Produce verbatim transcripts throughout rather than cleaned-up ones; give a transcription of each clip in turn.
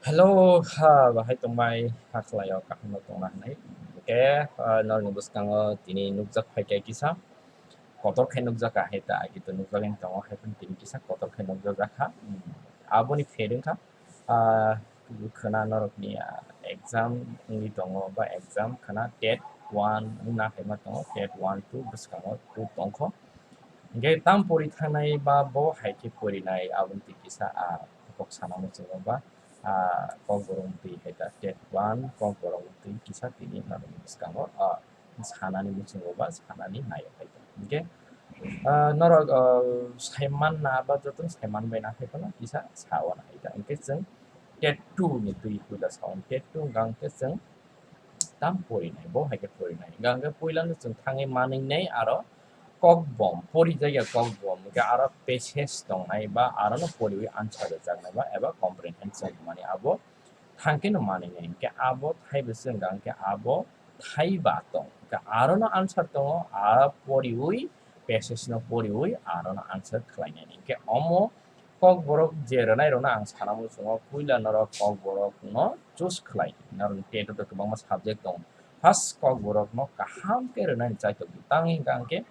Hello, ha, bahai tongbai, ha khlaio, kaham no tongna hinwi. Hwnkhe, ah, norokni bwskango tini nukjak phaikha kisa. Kotor khe nukjak kha, hai ta, agi to nukjagwi tongo, hai phano tini kisa kotor khe nukjak kha. Hmm. Aboni pher wngkha, ah, khwna norokni, ah, exam wngwi tongo, ba exam khwna TET one wngna hai ma tongo, TET one, two bwskango, two tongkho. Hingke tam pori thangnai ba bo hai khe porinai aboni twi kisa a kok sana muchungo ba a kokborok twi hai ta TET one kokborok twi kisa tini norokni bwskango a sanani muchungo ba sanani naio hai ta. Hingke a norok a saimanna ba jotono saimanbaina hai phano kisa sao na hai ta. Hingke chwng TET two ni twi puila sao TET two hingka hingke chwng tam porinai, bo hai khe porinai. Hingka hingke puilano chwng thangwi manwinai aro kokbom, porijakya kokbom, hingke aro passage tongnai ba arono poriwi answer rwjaknai ba eba comprehension hwnmani abo thangkheno manwinai. Hingke abo thaibo se hingka hingke abo thaiba tong. Hingke arono answer tongo, a poriwi, passage no poriwi arono answer khlainani. Hingke omo Kokborok je rwnairokno ang sana muchungo, puila norok kokborokno choose khlai. Norokni TET o to kwbangma subject tongo. First kokborokno kaham khe rwnani chaitok di. Tang hingka hingke,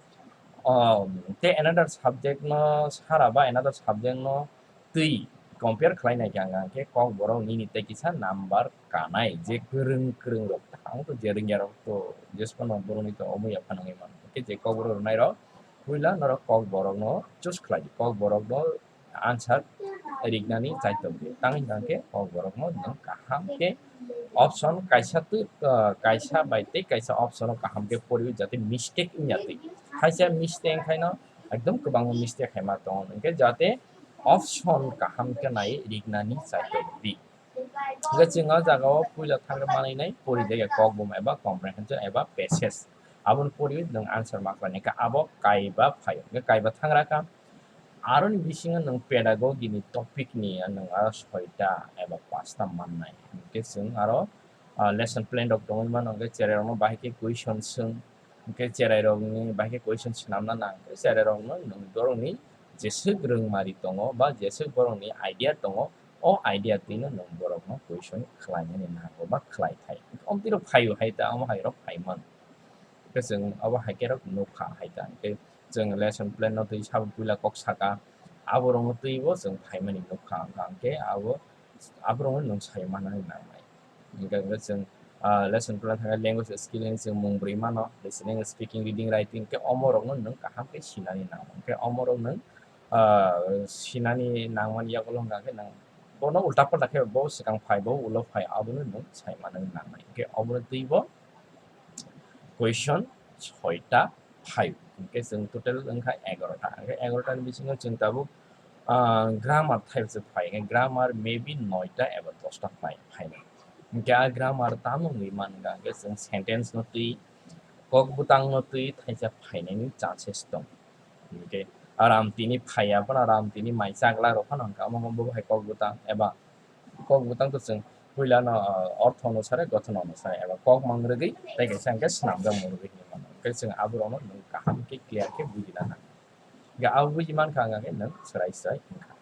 um, tei another subject no sara ba another subject no twi compare khlai nai khe hingka hingke kokborok nini tei kisa number kanai je kwrwng kwrwng rok. Ang to je rwngya rok to jesphano borokni to omo ya phano wngwi mano. Hingke je kokborok rwnairok puila norok kokborokno choose khlai di. Kokborokno answer riknani chaitok di. Tang hingka hingke kokborokno nwng kaham khe option kaisa twi, ah, kaisa bai tei kaisa option o kaham khe poriwi jate mistake wngya twi. Kaisa mistake wngkhaino ekdom kwbangma mistake khaima tongo. Hingke jate option kaham khe nai riknani chaitok di. Hingke chwng o jaga o puila thangwi manwi nai pori de kokbom eba comprehension eba passage. Aboni poriwi nwng answer ma khlai nai kha abo kaiba phaio. Hingke kaiba thangra kha. Aroni bisingo nwng pedagogy ni topic ni nwng aro soita eba pasta mannai. Hingke chwng aro, ah, lesson plan rok tongwi mano, hingke cherai rokno bahai khe question swng, hingke cherai rokni bahai khe question swnamna nang, hingke cherai rokno nwng borokni jeswk rwngmari tongo ba jeswk borokni idea tongo, o idea twino nwng borokno question khlainani nango ba khlai thai. Omtwi rok phaio hai ta, omo hai rok phai mano. Hingke chwng abo hai khe rok nukha hai ta. Hingke chwng lesson plan no twi sabo puila kok saka, aborokno twibo chwng phaimani nukha. Hingka hingke abo, aborokno nwng sai manani nangnai. Hingka hingke chwng, ah, lesson plan thangkhe language skill hinwi chwng mung bwrwi mano, listening, speaking, reading, writing, hingke omorokno nwng kaham khe sinani nango. Hingke omorok nwng, ah, sinani nangmani yagulo hingka khe nwng bono ulta palta khe bo swkang phai, bo ulo phai, abono nwng sai manani nangnai. Hingke obono twibo question soita phaio. Hingke chwng total wngkha egarota. Hingke egarota ni bisingo chwng tabuk, ah, grammar thaibo se phai. Hingke grammar maybe noita eba dosta phai, phainai. Hingke a grammar tamo wngwi mankha, hingke chwng sentence no twi, kok bwtang no twi thaisa phainani chances tong. Hingke aram tini phaiya phano, aram tini mai chagla rok phano hingka omo bo hai kok bwtang eba kok bwtang to chwng puila no, ah, ortho onusare, gothon onusare eba kok mang rwgwi tei kaisa hingke swnamjak mang rwgwi hinwi mano. Hingke chwng aborokno nwng kaham khe clear khe bujina nang. Hingke abo buji mankha hingka khe nwng chwrai chwrai wngkha.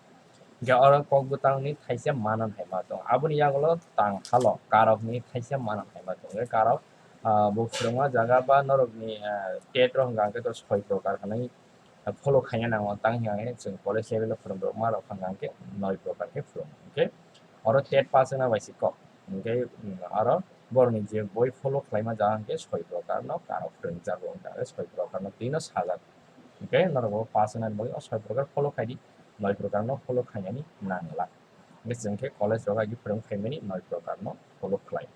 Hingke oro kok bwtangni thaisa manan hai ma tongo. Aboni yagulo tang halo karokni thaisa manan hai ma tongo. Hingke karok, ah, bo phwrwngma jaga ba norokni, ah, TET rok hingka hingke to soi prokar hinwi follow khaina nango, tang hingka khe chwng college level o phwrwng rok ma rok hingka khe noi prokar khe phwrwng. Hingke oro TET pass wngna bai se kok. Hingke, mm, aro borokni je boi follow khlaima jaga hingke soi prokar no karo phwrwng jago hingka khe soi prokar no twi no sajak. Hingke norok bo pass wngna bagwi o soi prokar follow khai di, noi prokar no follow khainani nang glak. Hingke chwng khe college rok agi phwrwng phaimani noi prokar no follow khlai.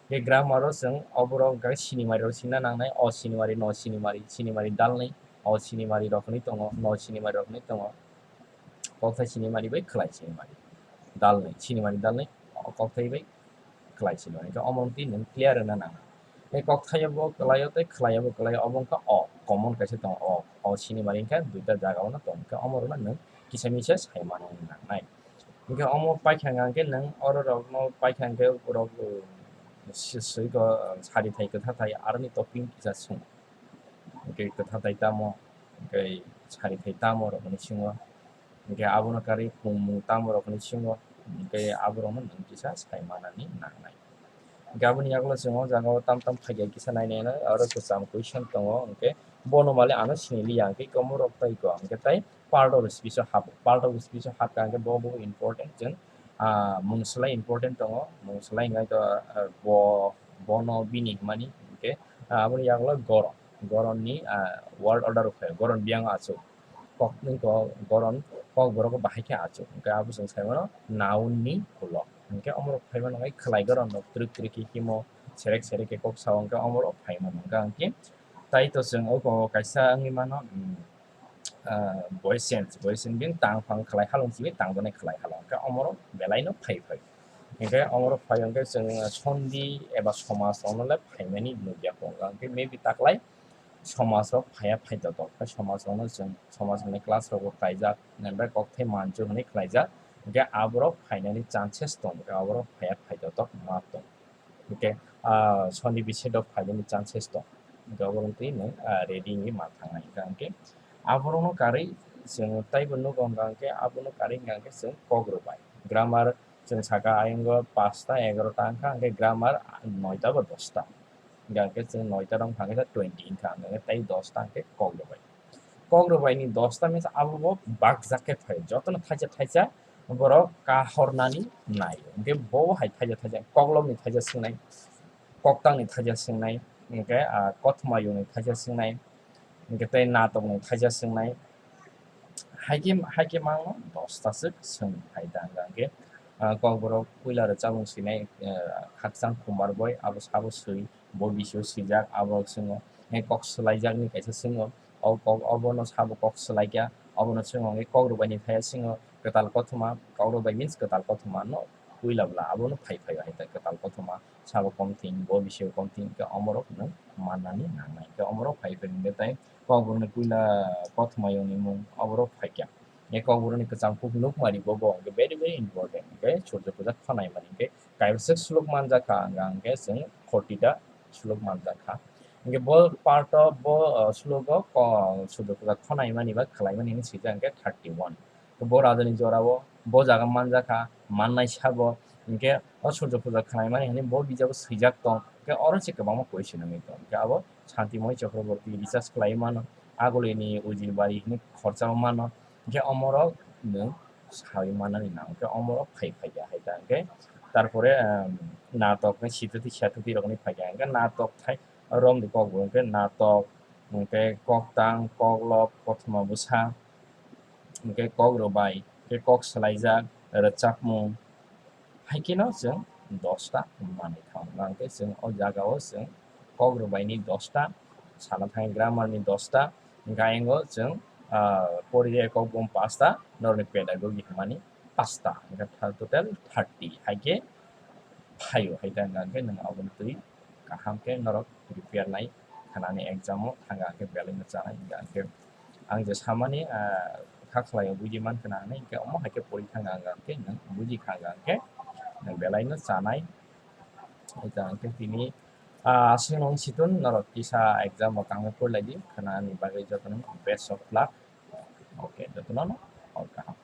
Hingke grammar o chwng oborok hingka khe sinimari rok sina nangnai, o sinimari, no sinimari, sinimari dalnwi, o sinimari rok hinwi tongo, no sinimari rok hinwi tongo. Kokthai sinimari bai khwlai sinimari. Dalnwi, sinimari dalnwi, o kokthai bai khwlai sinimari. Hingke omo twi nwng clear wngna nango. Tei kokthai o bo kwlai o tei khwlai o bo kwlai o, obo wngkha o, common kaisa tongo o, o sinimari hingke duita jaga o no tongo. Hingke omo rok no nwng kisa misa sai manwi nangnai. Hingke omo paikha hingka khe nwng oro rok no paikha hingke borok, uh, si-, swi ko, uh, sari thai kwtha thai aroni topping kisa sung. Hingke kwtha thai tamo, hingke sari thai tamo rok ni singo, hingke abono karwi pungmung tamo rok ni singo, Hwnkhe aborokno nwng kisa sai manani nangnai. Hwnkhe aboni yagulo chwng o jaga o tam tam phaikha kisa nainai no, aro kwcham question tongo, hwnkhe bono male ano siniliya, hwnkhe omo rok tei kok, hwnkhe tei part of speech o hap, part of speech o hapkha, hwnkhe bo bo important, chwng, ah, mung swlai important tongo, mung swlai hwnkhe to, ah, bo, bono bini hwnmani, hwnkhe, ah, aboni yagulo goron, goron ni, ah, word order rok phaio, goron biyang achuk. Kokni kok, goron kokborok bahai khe achuk. Hwnkhe abo chwng sai mano noun ni ulo. Hwnkhe omorok phai mano hai khwlai goron rok twrwk twrwk khe himo serek serek khe kok sao, hwnkhe omorok phai mano. Hwnkhe ang khe tai to chwng oko kaisa wngwi mano, mm, ah, voice change, voice change being tang phang khwlai halong simi tang donai khwlai halong. Hwnkhe omorok belai no phai phai. Hwnkhe omorok phai hwnkhe chwng sondi eba somaj rokno le phaimani nukya kok. Hwnkhe maybe taklai somaj rok phaiya phaitotok, tei somaj rokno chwng somaj ni class rogo kaijak, nangbai kokthai manchu hwnwi khlaijak, hwnkhe aborok phainani chances tong, hwnkhe aborok phaiya phaitotok ma tong, hwnkhe, ah, soni bisidok phainani chances tong, hwnkhe oborok twi nwng, ah, ready wngwi ma thangnai, hwnkhe aborokno karwi chwng taibo nugo, hwnkhe abono karwi hwnkhe chwng kok rwbai, grammar chwng saka ayongo pasta egaroh ta wngkha, hwnkhe grammar noita bo dosta. Hingkha hingkhe chwng noita rok wngkha hingkhe twenty wngkha, hingkha hingkhe tei dosta hingkhe kok rwbai. Kok rwbai ni dosta means abo bo bakjak khe phai, jotono thaisa thaisa borok kahornani nai. Hingkhe bo hai thaisa thaisa koklopni thaisa swngnai, koktangni thaisa swngnai, hingkhe, ah, kothoma yungni thaisa swngnai, hingkhe tei natokni thaisa swngnai. Haikhe, haikhe mangno dosta swk swng hai da hingkha hingkhe, ah, kokborok puila rwchapmung swinai, ah, khakchang Kumar boi, abo sabo swi, bo bisio swijak, abo swngo, hingkhe kok swlaijakni kaisa swngo, o kok, obono sabo kok swlaikha, obono swngo hingkhe kok rwbaini thaya swngo kwtal kothoma, kok rwbai means kwtal kothoma no puila bwla abono phai phai hai da kwtal kothoma, sabo komthing, bo bisio komthing, hingkhe omorok no mannani nangnai, hingkhe omorok phai phai hingkhe tai kokborokni puila kothoma yongni mung oborok phaikha. Hingkhe kokborokni kwcham kuk nukmari bo, bo hingkhe very, very important. Hingkhe surjo puja khonai mani hingkhe kaibwswk suluk manjakha, hingkha hingkhe chwng forty ta suluk manjakha. Hingkhe bo part o bo, uh, suluk o ko-, surjo puja khonai mani ba khwlai mani hinwi swijak hingkhe thirty one. Bo rajani jorao bo jaga manjakha, mannai sabo, hingkhe o surjo puja khwlai mani hinwi bo bijabo swijak tong, hingkhe oro se kwbangma question wngwi tong, hingkhe abo Shantimoi Chakraborty research khwlai mano, Agulini Ujilbari hinwi khorchao mano, hingkhe omorok nwng sawi manani nang, hingkhe omorok phai phai ya hai ta, hingkhe tarpore, em, natok ni sitoti satoti rokni phai ya, hingkhe natok thai romni kokbo hingkhe natok, hingkhe koktang, koklop, kothoma bwsa, hingkhe kok rwbai, hingkhe kok swlaijak, rwchapmung, hai kheno chwng dosta manwi thang. Hingkhe chwng o jagao chwng kok rwbaini dosta, sana thangwi grammar ni dosta, hingkhe ayang o chwng, ah, poriya kok bom pasta, norokni pedagogy hwnmani pasta, hingkhe total thirty, hai khe phaio, hai ta hingkha hingkhe nwng aboni twi kaham khe norok prepare nai khanani exam o thanga hingkhe belai no chanai hingkha hingkhe ang je samani, ah, kha khlai o buji man khna hinwi hingkhe omo hai khe pori thanga hingkha hingkhe nwng buji kha hingkha hingkhe nwng belai no chanai. Hingkha hingkhe tini, ah, aswk nwng situng norok kisa exam o kaham khe pori lai di khanani bagwi jotono best of luck. Okay, jotono no hor kaham.